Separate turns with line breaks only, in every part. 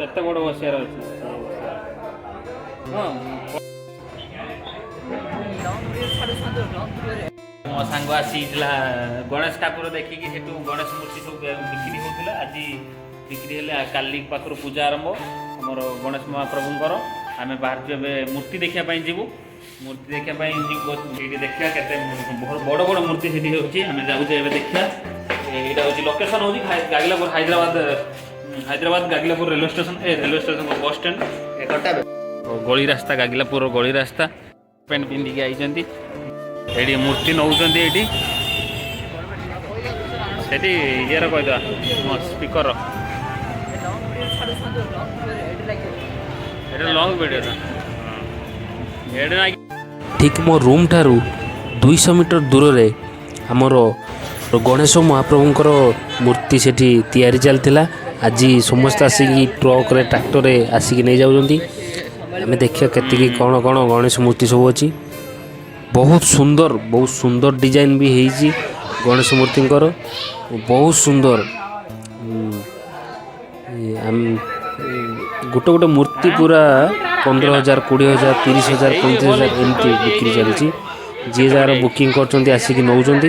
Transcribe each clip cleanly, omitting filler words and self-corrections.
ଏତେ ବଡ଼ ବସିବାର ଅଛି। ହଁ, ମୋ ସାଙ୍ଗ ଆସିଥିଲା ଗଣେଶ ଠାକୁର ଦେଖିକି। ସେଠୁ ଗଣେଶ ମୂର୍ତ୍ତି ସବୁ ବିକ୍ରି ହେଉଥିଲା। ଆଜି ବିକ୍ରି ହେଲେ କାଲି ପାଖରୁ ପୂଜା ଆରମ୍ଭ ଆମର ଗଣେଶ ମହାପ୍ରଭୁଙ୍କର। ଆମେ ବାହାରିଛୁ, ଏବେ ମୂର୍ତ୍ତି ଦେଖିବା ପାଇଁ ଯିବୁ। ମୂର୍ତ୍ତି ଦେଖିବା ପାଇଁ ଯିବୁ। ସେଇଠି ଦେଖିବା କେତେ ବଡ଼ ବଡ଼ ମୂର୍ତ୍ତି ସେଠି ହେଉଛି। ଆମେ ଯାଉଛେ ଏବେ ଦେଖିବା। ଏଇଟା ହେଉଛି ଲୋକେସନ୍ ହେଉଛି ଗାଗିଲାପୁର, ହାଇଦ୍ରାବାଦ, ହାଇଦ୍ରାବାଦ ଗାଗିଲାପୁର ରେଲୱେ ଷ୍ଟେସନ, ଏ ରେଲୱେ ଷ୍ଟେସନ ବସ୍ ଷ୍ଟାଣ୍ଡ ଗଳି ରାସ୍ତା, ଗାଗିଲାପୁର ଗଳି ରାସ୍ତା। ପ୍ୟାଣ୍ଟ ପିନ୍ଧିକି ଆଇଛନ୍ତି। ଏଇଠି ମୂର୍ତ୍ତି ନେଉଛନ୍ତି। ଏଇଠି ସେଠି ଇଏର କହିଦେବା ସ୍ପିକର। ଏଇଟା ଲଙ୍ଗ ଭିଡ଼ିଓ ଏଇଟା।
ଠିକ୍ ମୋ ରୁମ୍ ଠାରୁ 200 ମିଟର ଦୂରରେ ଆମର ଗଣେଶ ମହାପ୍ରଭୁଙ୍କର ମୂର୍ତ୍ତି ସେଠି ତିଆରି ଚାଲିଥିଲା। ଆଜି ସମସ୍ତେ ଆସିକି ଟ୍ରକରେ, ଟ୍ରାକ୍ଟରରେ ଆସିକି ନେଇଯାଉଛନ୍ତି। ଆମେ ଦେଖିବା କେତିକି କ'ଣ କ'ଣ ଗଣେଶ ମୂର୍ତ୍ତି ସବୁ ଅଛି। ବହୁତ ସୁନ୍ଦର, ବହୁତ ସୁନ୍ଦର ଡିଜାଇନ୍ ବି ହେଇଛି ଗଣେଶ ମୂର୍ତ୍ତିଙ୍କର, ବହୁତ ସୁନ୍ଦର। ଗୋଟେ ଗୋଟେ ମୂର୍ତ୍ତି ପୁରା 15,000, 20,000, 30,000, 35,000 ଏମିତି ବିକ୍ରି ଚାଲିଛି। ଯିଏ ଯାହାର ବୁକିଂ କରୁଛନ୍ତି, ଆସିକି ନେଉଛନ୍ତି।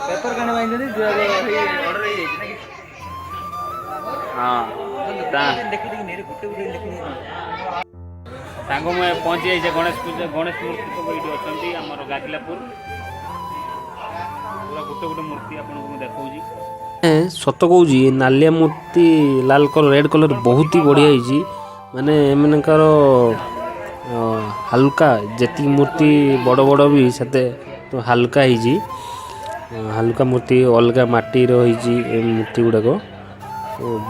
ପେପର କାଣ ବାନ୍ଧିଛନ୍ତି, ଅର୍ଡର ହେଇଯାଇଛି ନାକି?
ହଁ ତା
ଲେଖି ଦେଖି ନେରେ, ଗୋଟେ ଗୋଟେ ଲେଖି।
ସାଙ୍ଗ, ମୁଁ ପହଞ୍ଚି ଯାଇଛି ଗଣେଶ ପୂଜା। ଗଣେଶ ମୂର୍ତ୍ତି ସବୁ ଏଇଠି ଅଛନ୍ତି ଆମର ଗାଗିଲାପୁର। ପୁରା ଗୋଟେ ଗୋଟେ ମୂର୍ତ୍ତି ଆପଣଙ୍କୁ ମୁଁ ଦେଖାଉଛି।
ସତ କହୁଛି, ଏ ନାଲିଆ ମୂର୍ତ୍ତି, ଲାଲ କଲର୍, ରେଡ଼୍ କଲର୍ ବହୁତ ହି ବଢ଼ିଆ ହେଇଛି। ମାନେ ଏମାନଙ୍କର ହାଲୁକା ଯେତିକି ମୂର୍ତ୍ତି ବଡ଼ ବଡ଼ ବି ସେତେ ତ ହାଲୁକା ହେଇଛି। ହାଲୁକା ମୂର୍ତ୍ତି, ଅଲଗା ମାଟିର ହେଇଛି ଏ ମୂର୍ତ୍ତି ଗୁଡ଼ାକ।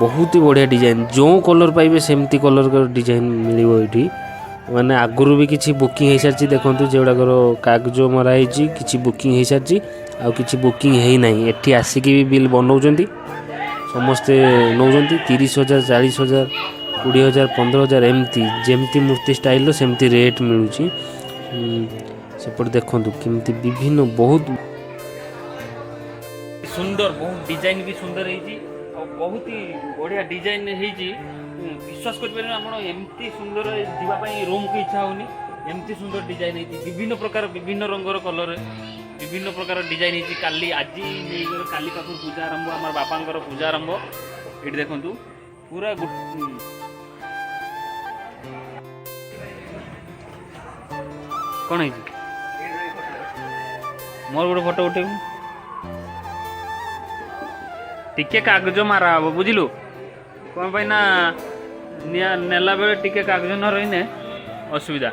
ବହୁତ ହି ବଢ଼ିଆ ଡିଜାଇନ୍। ଯେଉଁ କଲର୍ ପାଇବେ, ସେମିତି କଲର୍ ଡିଜାଇନ୍ ମିଳିବ ଏଇଠି। ମାନେ ଆଗରୁ ବି କିଛି ବୁକିଂ ହେଇସାରିଛି। ଦେଖନ୍ତୁ, ଯେଉଁଗୁଡ଼ାକର କାଗଜ ମରା ହେଇଛି, କିଛି ବୁକିଂ ହେଇସାରିଛି ଆଉ କିଛି ବୁକିଂ ହେଇନାହିଁ। ଏଠି ଆସିକି ବି ବିଲ୍ ବନଉଛନ୍ତି, ସମସ୍ତେ ନେଉଛନ୍ତି। 30,000, 40,000, 20,000, 15,000 ଏମିତି ଯେମିତି ମୂର୍ତ୍ତି ଷ୍ଟାଇଲ୍ର ସେମିତି ରେଟ୍ ମିଳୁଛି। ସେପଟେ ଦେଖନ୍ତୁ କେମିତି ବିଭିନ୍ନ ବହୁତ
ସୁନ୍ଦର, ବହୁତ ଡିଜାଇନ ବି ସୁନ୍ଦର ହେଇଛି ଆଉ ବହୁତ ହି ବଢ଼ିଆ ଡିଜାଇନ ହେଇଛି। ବିଶ୍ୱାସ କରିପାରିବେନି ଆପଣ, ଏମିତି ସୁନ୍ଦର, ଯିବା ପାଇଁ ରୁମ୍କୁ ଇଚ୍ଛା ହେଉନି, ଏମିତି ସୁନ୍ଦର ଡିଜାଇନ ହେଇଛି। ବିଭିନ୍ନ ପ୍ରକାର, ବିଭିନ୍ନ ରଙ୍ଗର କଲର, ବିଭିନ୍ନ ପ୍ରକାର ଡିଜାଇନ ହେଇଛି। କାଲି, ଆଜି ନେଇଗଲେ କାଲି ପାଖରୁ ପୂଜା ଆରମ୍ଭ, ଆମର ବାପାଙ୍କର ପୂଜା ଆରମ୍ଭ। ଏଇଠି ଦେଖନ୍ତୁ ପୁରା କ'ଣ ହେଇଛି? ମୋର ଗୋଟେ ଫଟୋ ଉଠେଇବୁ। ଟିକେ କାଗଜ ମାରା ହବ, ବୁଝିଲୁ? କ'ଣ ପାଇଁ ନା ନିଆ ନେଲା ବେଳେ ଟିକେ କାଗଜ ନ ରହିନେ ଅସୁବିଧା।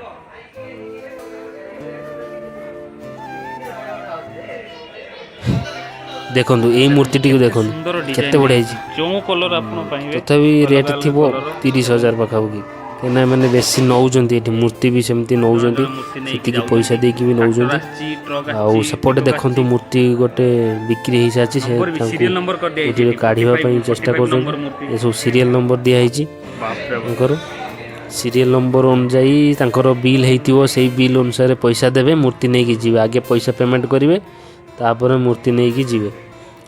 ଦେଖନ୍ତୁ, ଏଇ ମୂର୍ତ୍ତିଟିକୁ ଦେଖନ୍ତୁ।
ସୁନ୍ଦର
କେତେ
ଡିଜାଇନ।
ବଢ଼ିଆ ହେଇଛି।
ଯେଉଁ କଲର ଆପଣ ପାଇବେ।
ତଥାପି ରେଟ୍
ଅଲଗା ଅଲଗା
ଥିବ
କଲର।
30,000 ପାଖାପାଖି, କାହିଁକିନା ଏମାନେ ବେଶୀ ନେଉଛନ୍ତି ଏଠି। ମୂର୍ତ୍ତି ବି ସେମିତି ନେଉଛନ୍ତି,
ମୂର୍ତ୍ତି ନେଇକି
ସେତିକି
ଯାଉଛନ୍ତି।
ପଇସା ଦେଇକି ବି
ଟ୍ରାକ୍ଟର
ନେଉଛନ୍ତି।
ଆସିଛି, ଟ୍ରକ୍
ଆଉ
ଆସିଛି,
ସେପଟେ
ଟ୍ରକ୍
ଦେଖନ୍ତୁ,
ଆସିଛି।
ମୂର୍ତ୍ତି ଗୋଟେ ବିକ୍ରି ହେଇସାରିଛି। ସେ
ନମ୍ବର ବି
ତାଙ୍କୁ
ସିରିଏଲ ନମ୍ବର କରିଦିଆଯାଇଛି
ମୂର୍ତ୍ତିରେ
ଏଠି।
କାଢ଼ିବା
45
ପାଇଁ ଚେଷ୍ଟା
45
କରୁଛନ୍ତି।
ନମ୍ବର ମୂର୍ତ୍ତି।
ଏସବୁ ସିରିଏଲ ନମ୍ବର ଦିଆହେଇଛି।
ବାପରେ ବାପ।
ତାଙ୍କର ସିରିଏଲ ନମ୍ବର ଅନୁଯାୟୀ ତାଙ୍କର ବିଲ୍ ହେଇଥିବ, ସେଇ ବିଲ୍ ଅନୁସାରେ ପଇସା ଦେବେ, ମୂର୍ତ୍ତି ନେଇକି ଯିବେ। ଆଗେ ପଇସା ପେମେଣ୍ଟ କରିବେ, ତାପରେ ମୂର୍ତ୍ତି ନେଇକି ଯିବେ।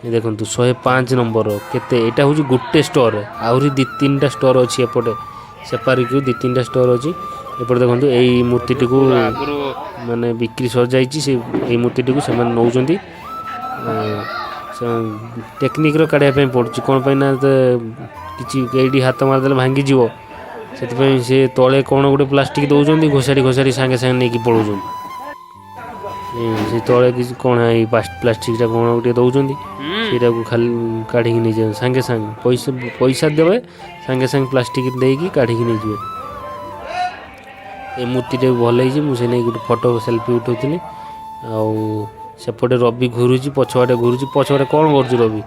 ଏ ଦେଖନ୍ତୁ, 105 ନମ୍ବର କେତେ। ଏଇଟା ହେଉଛି ଗୋଟେ ଷ୍ଟୋର, ଆହୁରି ଦୁଇ ତିନିଟା ଷ୍ଟୋର ଅଛି ଏପଟେ। ସେପାରିକୁ ଦୁଇ ତିନିଟା ଷ୍ଟୋର ଅଛି। ଏପଟେ ଦେଖନ୍ତୁ, ଏଇ ମୂର୍ତ୍ତିଟିକୁ
ପୁରା ଆଗରୁ
ମାନେ ବିକ୍ରି ସରିଯାଇଛି। ସେ ଏଇ ମୂର୍ତ୍ତିଟିକୁ ସେମାନେ ନେଉଛନ୍ତି। ଟେକ୍ନିକ୍ର କାଢ଼ିବା ପାଇଁ ପଡ଼ୁଛି। କ'ଣ ପାଇଁ ନା କିଛି ଏଇଠି ହାତ ମାରିଦେଲେ ଭାଙ୍ଗିଯିବ। ସେଥିପାଇଁ ସେ ତଳେ କ'ଣ ଗୋଟେ ପ୍ଲାଷ୍ଟିକ୍ ଦେଉଛନ୍ତି, ଘୋଷାଡ଼ି ଘୋଷାଡ଼ି ସାଙ୍ଗେ ସାଙ୍ଗେ ନେଇକି ପଳାଉଛନ୍ତି। ସେ ତଳେ କିଛି କ'ଣ ଏଇ ପ୍ଲାଷ୍ଟିକ୍ଟା କ'ଣ ଗୋଟେ ଦେଉଛନ୍ତି, ସେଇଟାକୁ ଖାଲି କାଢ଼ିକି ନେଇଯାଉଛନ୍ତି ସାଙ୍ଗେ ସାଙ୍ଗେ। ପଇସା ଦେବେ, ସାଙ୍ଗେ ସାଙ୍ଗେ ପ୍ଲାଷ୍ଟିକ୍ ଦେଇକି କାଢ଼ିକି ନେଇଯିବେ। ଏ ମୂର୍ତ୍ତିଟା ବି ଭଲ ହେଇଛି। ମୁଁ ସେ ନେଇ ଗୋଟେ ଫଟୋ ସେଲ୍ଫି ଉଠାଉଥିଲି। ଆଉ ସେପଟେ ରବି ଘୁରୁଛି, ପଛଆଡ଼େ ଘୁରୁଛି। ପଛଆଡ଼େ କ'ଣ କରୁଛୁ ରବି?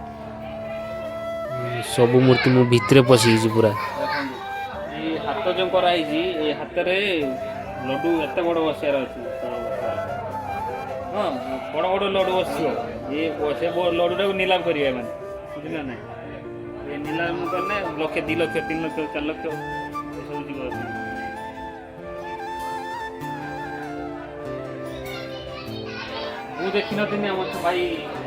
ସବୁ ମୂର୍ତ୍ତି ମୁଁ ଭିତରେ ପଶିଯାଇଛି ପୁରା।
ଦେଖନ୍ତୁ, ଏଇ ହାତ ଯେଉଁ କରାହେଇଛି, ଏଇ ହାତରେ ଲଡୁ ଏତେ ବଡ଼ ବସିବାର ଅଛି। ହଁ, ବଡ଼ ବଡ଼ ଲଡୁ ବସିବ। ଇଏ ସେ ଲଡୁଟାକୁ ନିଲାମ କରିବେ ଏମାନେ, ବୁଝିଲେ ନା ନାଇଁ? ଏ ନିଲାମ କଲେ ଲକ୍ଷେ, 2 ଲକ୍ଷ, 3 ଲକ୍ଷ, 4 ଲକ୍ଷ ଏସବୁ ଯିବ। ମୁଁ ଦେଖିନଥିଲି, ଆମ ଭାଇ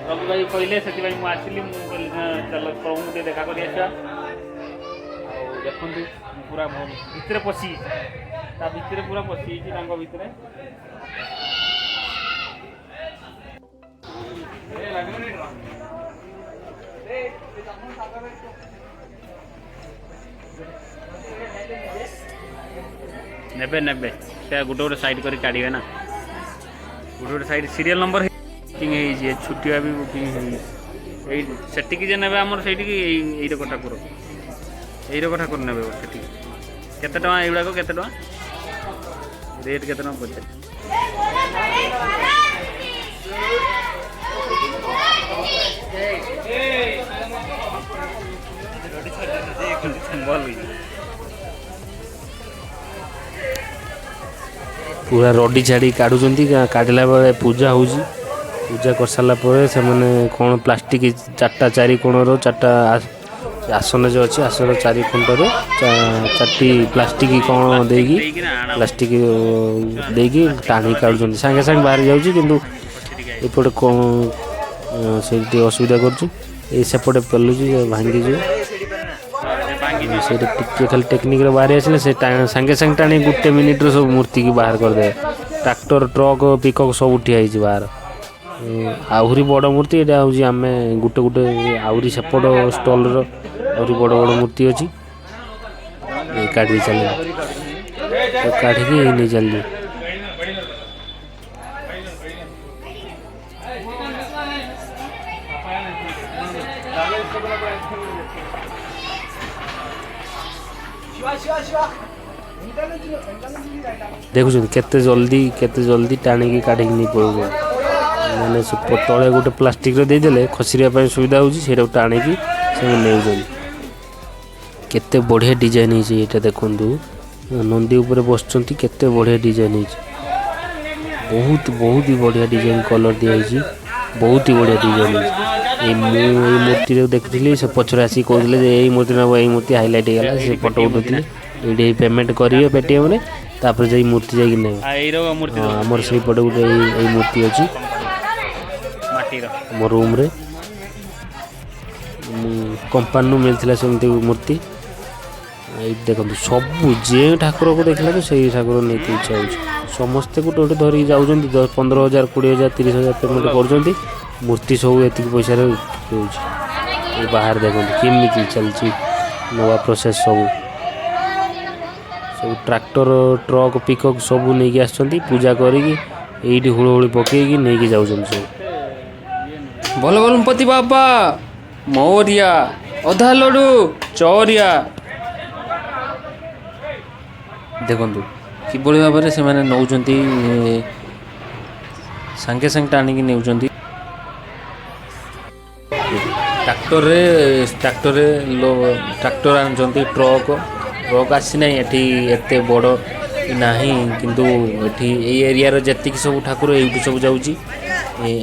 ରବି ଭାଇ କହିଲେ, ସେଥିପାଇଁ ମୁଁ ଆସିଲି। ମୁଁ କହିଲି, ନା, ଚାଲ ପ୍ରଭୁଙ୍କୁ ଟିକେ ଦେଖା କରି ଆସିବା। ଆଉ ଦେଖନ୍ତୁ, ମୁଁ ପୁରା ଭିତରେ ପଶିଯାଇଛି, ତା ଭିତରେ ପୁରା ପଶିଯାଇଛି ତାଙ୍କ ଭିତରେ। ନେବେ ନେବେ, ସେ ଗୋଟେ ଗୋଟେ ସାଇଡ୍ କରି କାଢ଼ିବେ ନା, ଗୋଟେ ଗୋଟେ ସାଇଡ୍ ସିରିଏଲ୍ ନମ୍ବର ବୁକିଂ ହେଇଛି। ଏ ଛୁଟିଆ ବି ବୁକିଂ ହେଇଛି। ଏଇ ସେଠିକି ଯେ ନେବେ ଆମର ସେଇଠିକି, ଏଇ ଏଇରକ ଠାକୁର, ଏଇରକ ଠାକୁର ନେବେ ସେଠିକି। କେତେ ଟଙ୍କା ଏଇଗୁଡ଼ାକ? କେତେ ଟଙ୍କା ରେଟ୍? କେତେ ଟଙ୍କା ପଚାର। ଭଲ ହେଇଛି।
ପୁରା ରଡ଼ି ଛାଡ଼ି କାଢ଼ୁଛନ୍ତି। କାଢ଼ିଲା ବେଳେ ପୂଜା ହେଉଛି। ପୂଜା କରିସାରିଲା ପରେ ସେମାନେ କ'ଣ ପ୍ଲାଷ୍ଟିକ୍ ଚାରିଟା ଚାରି କୋଣର ଚାରିଟା ଆସନ ଯେଉଁ ଅଛି, ଆସନ ଚାରି ଖୁଣ୍ଟରେ ଚାରିଟି ପ୍ଲାଷ୍ଟିକ୍ କ'ଣ ଦେଇକି, ପ୍ଲାଷ୍ଟିକ୍ ଦେଇକି ଟାଣି କାଢ଼ୁଛନ୍ତି। ସାଙ୍ଗେ ସାଙ୍ଗେ ବାହାରି ଯାଉଛି, କିନ୍ତୁ ଏପଟେ କ'ଣ ସେଇଠି ଟିକେ ଅସୁବିଧା କରୁଛି। ଏଇ ସେପଟେ ପେଲୁଛି, ଭାଙ୍ଗିଯିବ ସେଇଟା। ଟିକେ ଖାଲି ଟେକ୍ନିକ୍ରେ ବାହାରି ଆସିଲେ ସେ ସାଙ୍ଗେ ସାଙ୍ଗେ ଟାଣି ଗୋଟେ ମିନିଟ୍ରେ ସବୁ ମୂର୍ତ୍ତିକି ବାହାର କରିଦେବେ। ଟ୍ରାକ୍ଟର, ଟ୍ରକ୍, ପିକଅପ୍ ସବୁ ଠିଆ ହେଇଛି ବାହାର। ଆହୁରି ବଡ଼ ମୂର୍ତ୍ତି ଏଇଟା ହେଉଛି। ଆମେ ଗୋଟେ ଗୋଟେ ଆହୁରି ସେପଟ ଷ୍ଟଲ୍ର ଆହୁରି ବଡ଼ ବଡ଼ ମୂର୍ତ୍ତି ଅଛି। ଏଇ କାଢ଼ି ଚାଲିଲେ, କାଢ଼ିକି ନେଇ ଚାଲିଲେ। ଦେଖୁଛନ୍ତି କେତେ ଜଲ୍ଦି, କେତେ ଜଲ୍ଦି ଟାଣିକି କାଢ଼ିକି ନେଇ ପଳଉଛନ୍ତି। ମାନେ ସେ ତଳେ ଗୋଟେ ପ୍ଲାଷ୍ଟିକ୍ର ଦେଇଦେଲେ ଖସିବା ପାଇଁ ସୁବିଧା ହେଉଛି, ସେଇଟାକୁ ଟାଣିକି ସେମାନେ ନେଉଛନ୍ତି। କେତେ ବଢ଼ିଆ ଡିଜାଇନ୍ ହେଇଛି ଏଇଟା ଦେଖନ୍ତୁ। ନନ୍ଦୀ ଉପରେ ବସିଛନ୍ତି, କେତେ ବଢ଼ିଆ ଡିଜାଇନ୍ ହେଇଛି। ବହୁତ ବହୁତ ହି ବଢ଼ିଆ ଡିଜାଇନ୍, କଲର୍ ଦିଆହେଇଛି, ବହୁତ ହି ବଢ଼ିଆ ଡିଜାଇନ୍ ହେଇଛି। ଏଇ ମୁଁ ଏଇ ମୂର୍ତ୍ତିରେ ଦେଖୁଥିଲି, ସେ ପଛରେ ଆସିକି କହୁଥିଲେ ଯେ ଏଇ ମୂର୍ତ୍ତି ନେବ, ଏଇ ମୂର୍ତ୍ତି ହାଇଲାଇଟ୍ ହେଇଗଲା। ସେ ଫଟୋ ଉଠଉଥିଲେ। ଏଇଠି ପେମେଣ୍ଟ କରିବେ ପେଟିଏମ୍ରେ, ତାପରେ ଯାଇ ମୂର୍ତ୍ତି ଯାଇକି ନେବେ।
ଏଇର ମୂର୍ତ୍ତି।
ହଁ, ଆମର ସେଇପଟେ ଗୋଟେ ଏଇ ମୂର୍ତ୍ତି ଅଛି।
ମାଟିର।
ଆମ ରୁମ୍ରେ ମୁଁ କମ୍ପାନୀରୁ ମିଳିଥିଲା ସେମିତି ମୂର୍ତ୍ତି। ଏଇଠି ଦେଖନ୍ତୁ, ସବୁ ଯେଉଁ ଠାକୁରକୁ ଦେଖିଲା ତ ସେଇ ଠାକୁର ନେଇତେ ଇଚ୍ଛା ହେଉଛି। ସମସ୍ତେ ଗୋଟେ ଗୋଟେ ଧରିକି ଯାଉଛନ୍ତି। 15,000, 20,000, 30,000 ପେମେଣ୍ଟ କରୁଛନ୍ତି, ମୂର୍ତ୍ତି ସବୁ ଏତିକି ପଇସାରେ ହେଉଛି। ଏ ବାହାରେ ଦେଖନ୍ତୁ କେମିତି ଚାଲିଛି ନେବା ପ୍ରୋସେସ୍। ସବୁ ସବୁ ଟ୍ରାକ୍ଟର, ଟ୍ରକ୍, ପିକଅପ୍ ସବୁ ନେଇକି ଆସିଛନ୍ତି। ପୂଜା କରିକି ଏଇଠି ହୁଳହୁଳି ପକେଇକି ନେଇକି ଯାଉଛନ୍ତି ସବୁ।
ଭଲ ଗଣପତି ବାବା ମୌରିଆ, ଅଧା ଲଡ଼ୁ ଚଉରିଆ।
ଦେଖନ୍ତୁ କିଭଳି ଭାବରେ ସେମାନେ ନେଉଛନ୍ତି, ସାଙ୍ଗେ ସାଙ୍ଗେ ଟାଣିକି ନେଉଛନ୍ତି ଟ୍ରାକ୍ଟରରେ। ଟ୍ରାକ୍ଟରରେ ଟ୍ରାକ୍ଟର ଆଣୁଛନ୍ତି, ଟ୍ରକ୍ ଟ୍ରକ୍ ଆସିନାହିଁ। ଏଠି ଏତେ ବଡ଼ ନାହିଁ, କିନ୍ତୁ ଏଠି ଏଇ ଏରିଆର ଯେତିକି ସବୁ ଠାକୁର ଏଇଠୁ ସବୁ ଯାଉଛି।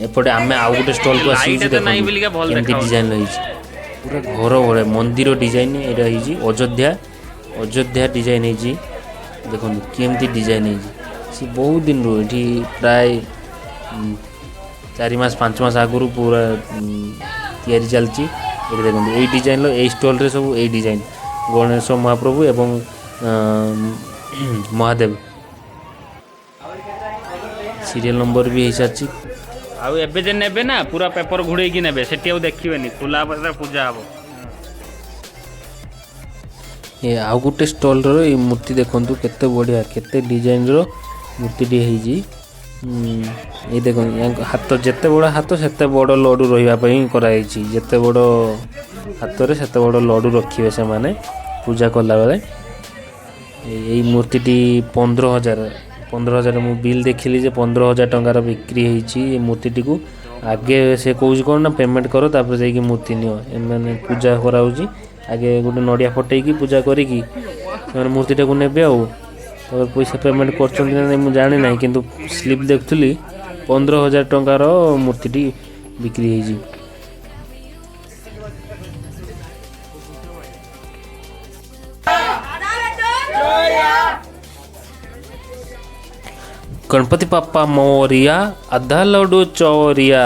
ଏପଟେ ଆମେ ଆଉ ଗୋଟେ ଷ୍ଟଲ୍କୁ
ଲାଇଟ୍
ଆସିଛୁ।
ଏତେ ନାହିଁ
ଦେଖନ୍ତୁ
ବୋଲିକା ଭଲ
କେମିତି
ଦେଖାଯାଉଛି।
ଡିଜାଇନ୍ ହେଇଛି, ପୁରା ଘର ଭଳିଆ ମନ୍ଦିର ଡିଜାଇନ୍ ଏଇଟା ହେଇଛି। ଅଯୋଧ୍ୟା ଅଯୋଧ୍ୟା ଡିଜାଇନ୍ ହେଇଛି। ଦେଖନ୍ତୁ କେମିତି ଡିଜାଇନ୍ ହେଇଛି। ସେ ବହୁତ ଦିନରୁ ଏଠି ପ୍ରାୟ 4 ମାସ 5 ମାସ ଆଗରୁ ପୁରା ତିଆରି ଚାଲିଛି। ଏଠି ଦେଖନ୍ତୁ, ଏଇ ଡିଜାଇନ୍ର ଏଇ ଷ୍ଟଲ୍ରେ ସବୁ ଏଇ ଡିଜାଇନ୍ ଗଣେଶ ମହାପ୍ରଭୁ ଏବଂ ମହାଦେବ। ସିରିଏଲ୍ ନମ୍ବର ବି ହେଇସାରିଛି।
ଆଉ ଏବେ ଯେ ନେବେ ନା, ପୁରା ପେପର ଘୋଡ଼େଇକି ନେବେ। ସେଠି ଆଉ ଦେଖିବେନି, ଖୋଲା ହବ ଯେତେବେଳେ ପୂଜା ହବ।
ଏ ଆଉ ଗୋଟେ ଷ୍ଟଲ୍ର ଏଇ ମୂର୍ତ୍ତି ଦେଖନ୍ତୁ, କେତେ ବଢ଼ିଆ, କେତେ ଡିଜାଇନ୍ର ମୂର୍ତ୍ତିଟି ହେଇଛି। ଏଇ ଦେଖନ୍ତୁ, ୟାଙ୍କ ହାତ ଯେତେ ବଡ଼ ହାତ, ସେତେ ବଡ଼ ଲଡ଼ୁ ରହିବା ପାଇଁ କରାଯାଇଛି। ଯେତେ ବଡ଼ ହାତରେ ସେତେ ବଡ଼ ଲଡ଼ୁ ରଖିବେ ସେମାନେ ପୂଜା କଲାବେଳେ। ଏଇ ମୂର୍ତ୍ତିଟି 15,000, 15,000। ମୁଁ ବିଲ୍ ଦେଖିଲି ଯେ 15,000 ଟଙ୍କାର ବିକ୍ରି ହେଇଛି ଏ ମୂର୍ତ୍ତିଟିକୁ। ଆଗେ ସେ କହୁଛି କ'ଣ ନା ପେମେଣ୍ଟ କର, ତାପରେ ଯାଇକି ମୂର୍ତ୍ତି ନିଅ। ଏମାନେ ପୂଜା କରାହେଉଛି, ଆଗେ ଗୋଟେ ନଡ଼ିଆ ଫଟେଇକି ପୂଜା କରିକି ସେମାନେ ମୂର୍ତ୍ତିଟାକୁ ନେବେ ଆଉ ତାପରେ ପଇସା ପେମେଣ୍ଟ କରୁଛନ୍ତି ନା ନାଇଁ ମୁଁ ଜାଣି ନାହିଁ, କିନ୍ତୁ ସ୍ଲିପ୍ ଦେଖୁଥିଲି, 15,000 ଟଙ୍କାର ମୂର୍ତ୍ତିଟି ବିକ୍ରି ହେଇଛି। ଗଣପତି ବାପ୍ପା ମୋରିଆ, ଅଧା ଲଡ଼ୁ ଚୋରିଆ।